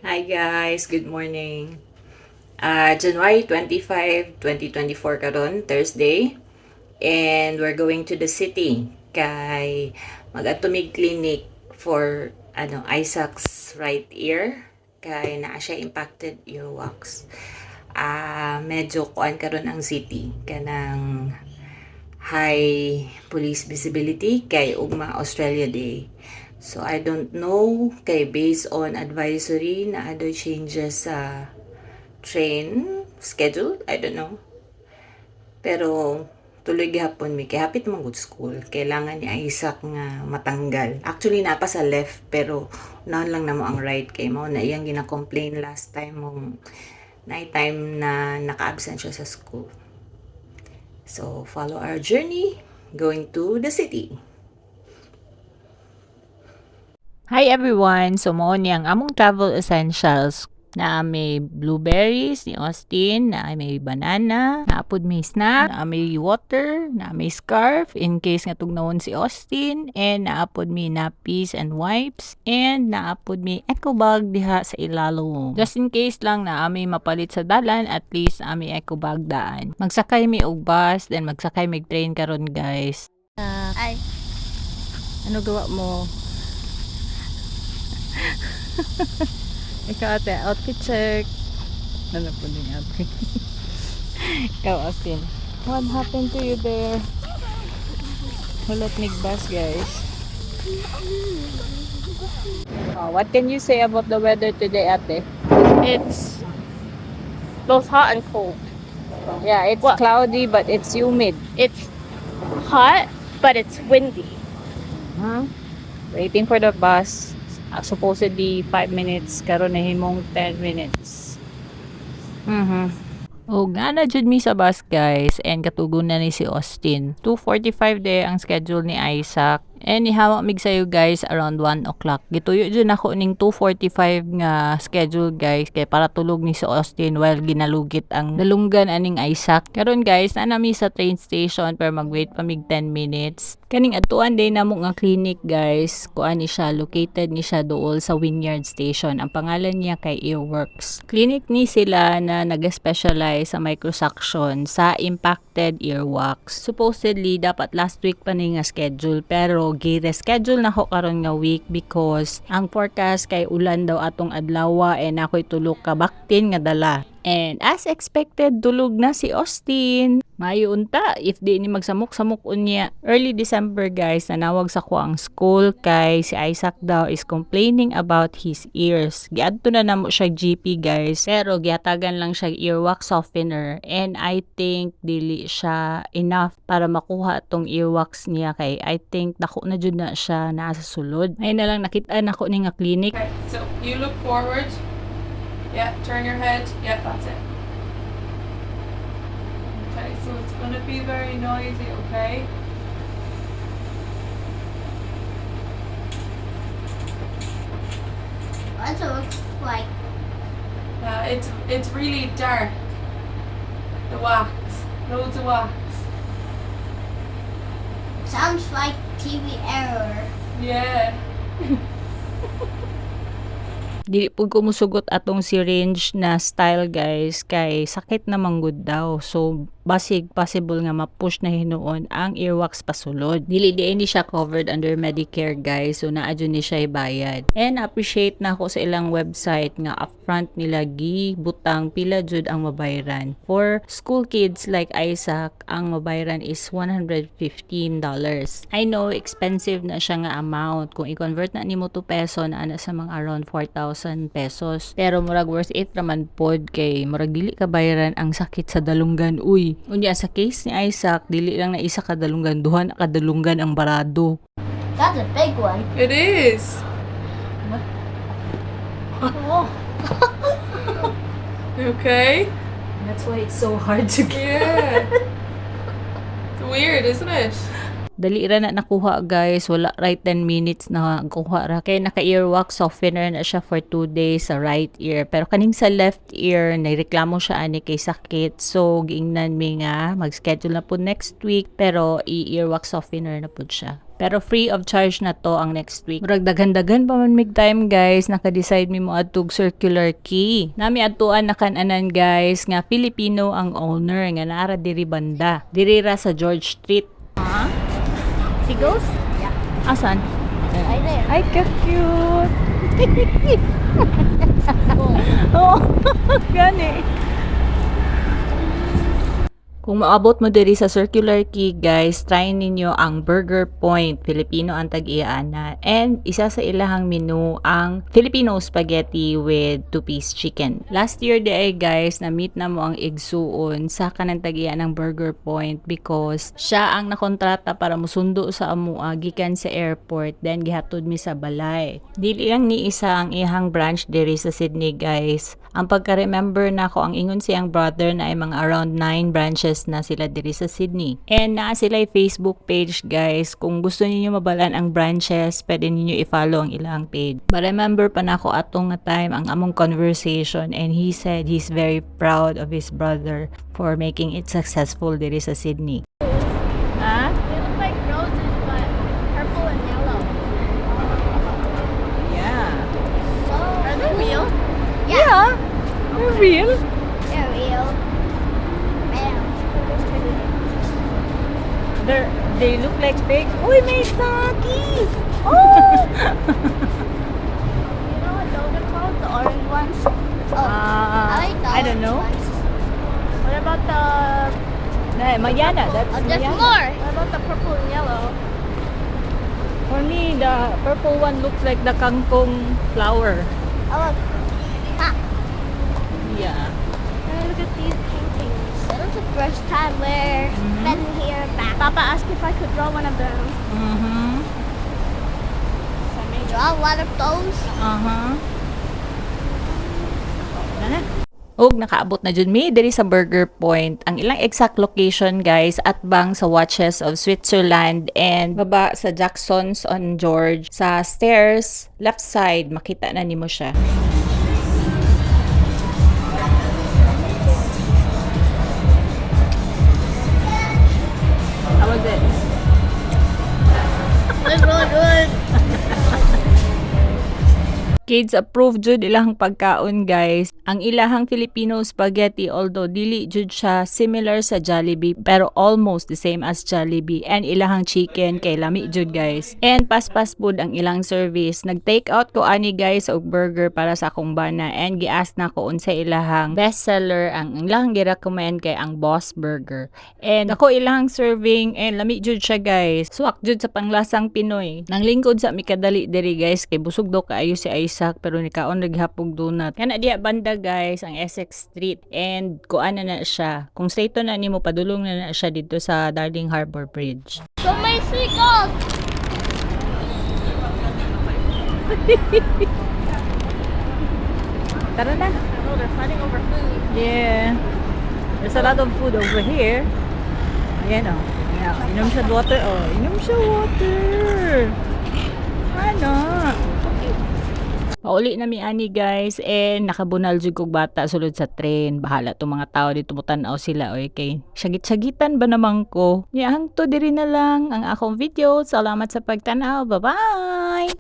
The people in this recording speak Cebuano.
Hi guys, good morning. January 25, 2024 karon, Thursday. And we're going to the city kay mag-adto mig clinic for ano, Isaac's right ear kay naa siya impacted earwax. Medyo kuan karon ang city, kanang high police visibility kay ugma Australia Day. So I don't know kay based on advisory na other changes sa train schedule, I don't know. Pero tuloy gihapon mi kay hapit man gud school. Kailangan ni Isaac nga matanggal. Actually, naa pa sa left, pero unahan lang namo ang right kay mao na iyang gina-complain last time mong night time na naka-absent siya sa school. So follow our journey going to the city. Hi everyone! So mao ni ang among travel essentials na may blueberries ni Austin, na may banana, naa pod may snack, na may water, na may scarf in case nga tugnawon si Austin, and naa pod may nappies and wipes, and naa pod may eco bag diha sa ilalom. Just in case lang na may mapalit sa dalan, at least naa may eco bag daan. Magsakay mi og bus, then magsakay mig train karon, guys. Ay. Ano gawa mo? Ikaw, ate, outfit check. Ano po din ate? Ikaw, Austin. What happened to you there? Hulot mig bus, guys. Oh, what can you say about the weather today, ate? It's both hot and cold. Yeah, it's What? Cloudy but it's humid. It's hot, but it's windy. Huh? Waiting for the bus. Supposedly 5 minutes, karon nahimong 10 minutes. Og naa na jud mi sa bus, guys, and katugon na ni si Austin. 2:45 day ang schedule ni Isaac. And nihawa mig sayo, guys, around 1 o'clock. Gituyo jud nako ning 2:45 nga schedule, guys, kay para tulog ni si Austin while ginalugit ang dalunggan aning Isaac. Karon, guys, naa na mi sa train station pero magwait pa mig 10 minutes. Kaning adtuan day namo nga clinic, guys, kuan ni siya, located ni siya duol sa Wynyard Station. Ang pangalan niya kay Earworks. Clinic ni sila na nag-specialize sa microsuction sa impacted earwax. Supposedly dapat last week pa ni nga schedule, pero gi-reschedule na ko karon nga week because ang forecast kay ulan daw atong adlaw and ako'y tulo ka baktin nga dala. And as expected, tulog na si Austin. Maayo unta if di ni magsamok-samok unya. Early December, guys, nanawag sa ko ang school kay si Isaac daw is complaining about his ears. Giadto na namo siya GP, guys, pero gihatagan lang siya earwax softener and I think dili siya enough para makuha tong earwax niya kay I think dako na jud na siya naa sa sulod. Ay na lang nakita nako ni nga clinic. Okay, so you look forward. Yeah, turn your head. Yeah, that's it. Okay, so it's gonna be very noisy, okay? What's it looks like? Yeah, it's really dark. The wax. Loads of wax. Sounds like TV error. Yeah. Dili pud ko musugot atong syringe na style, guys, kay sakit na manggod daw. So basig possible nga ma-push na hinuon ang earwax pasulod. Dili di ni siya covered under Medicare, guys. So naa jud ni siya bayad. And appreciate na ako sa ilang website nga upfront nila gi butang pila jud ang mabayaran. For school kids like Isaac, ang mabayaran is $115. I know expensive na siya nga amount. Kung i-convert na nimo to peso, naa na sa mga around 4,000 pesos. Pero murag worth it raman pod kay murag dili ka bayaran ang sakit sa dalunggan, uy. Unya sa case ni Isaac, dili lang na isa ka dalunggan, duha na ka dalunggan ang barado. That's a big one. It is. Oh. Okay. That's why it's so hard to Yeah. It's weird, isn't it? Dali ra na nakuha, guys. Wala right 10 minutes na kuha ra. Kay naka earwax softener na siya for 2 days sa right ear. Pero kaning sa left ear, nagreklamo siya ani kay sakit. So giingnan mi nga mag-schedule na po next week, pero i-earwax softener na pud siya. Pero free of charge na to ang next week. Murag daghan-daghan pa man mig time, guys, naka-decide mi mo adtog Circular Quay. Nami adtuan nakan-anan, guys, nga Filipino ang owner nga naara diri banda. Diri ra sa George Street. Seagulls? Yeah. Asan? Right there. Ay, ka-cute! Oo, gani. Kung maabot mo diri sa Circular Quay, guys, try ninyo ang Burger Point. Filipino ang tag-iya na. And isa sa ilahang menu ang Filipino spaghetti with two-piece chicken. Last year diay, guys, na-meet na mo ang igsuon sa kanang tag-iya ng Burger Point because siya ang nakontrata para musundo sa amua gikan sa airport, then gihatod mi sa balay. Dili lang ni isa ang ihang branch diri sa Sydney, guys. Ang pagka-remember na ko, ang ingon siyang brother na ay mga around 9 branches na sila diri sa Sydney. And naa sila Facebook page, guys. Kung gusto niyo mabalan ang branches, pwede ninyo i-follow ang ilang page. But remember pa nako atong nga time ang among conversation, and he said he's very proud of his brother for making it successful diri sa Sydney. Ah? They look like roses, but purple and yellow. Yeah. So Are they real? Yeah. Yeah. They're real. They're real. Man, there's pretty. They look like fake. Uy, may sakis! Oh! You know what those are called? The orange ones. Oh, I like the I don't orange know. ones. What about the Na, Mayana, that's Oh, there's Mayana. more. What about the purple and yellow? For me, the purple one looks like the kangkong flower. Oh, look. Ha. Yeah. Hey, look at these paintings. This is the first time we're been here back. Papa asked if I could draw one of them. So I made Draw one of those. Og nakaabot na jud mi diri sa Burger Point. Ang ilang exact location, guys, atbang sa Watches of Switzerland and baba sa Jackson's on George. Sa stairs, left side, makita na nimo siya. How was it? It's really good. Kids approved jud ilang pagkaon, guys. Ang ilahang Filipino spaghetti, although dili jud siya similar sa Jollibee, pero almost the same as Jollibee, and ilahang chicken kay lami jud, guys. And paspas pud ang ilang service. Nag take out ko ani, guys, og burger para sa akong bana and gi-ask na ko unsa ilahang best seller. Ang ilang gi-recommend kay ang Boss Burger. And ako ilang serving and lami jud siya, guys. Swak jud sa panglasang Pinoy. Nang lingkod sa mi kadali diri, guys, kay busog daw kaayo si Isaac pero nikaon naghapog donut. Kana diya banda, guys, ang Essex Street and kuan na na siya. Kung straight na nimo, padulong na na siya dito sa Darling Harbour Bridge. So many seagulls. Tara na. Oh, they're fighting over food. Yeah. There's a lot of food over here. Ayan oh. Ayan, oh. Inom siya water oh. Inom siya water. Ano? Pauli na mi ani, guys, and nakabunal jud kog bata sulod sa train. Bahala tong mga tao dito, mutan-aw sila oy, kay syagit-syagitan ba naman ko. Nya hangto diri na lang ang akong video. Salamat sa pagtan-aw. Bye-bye.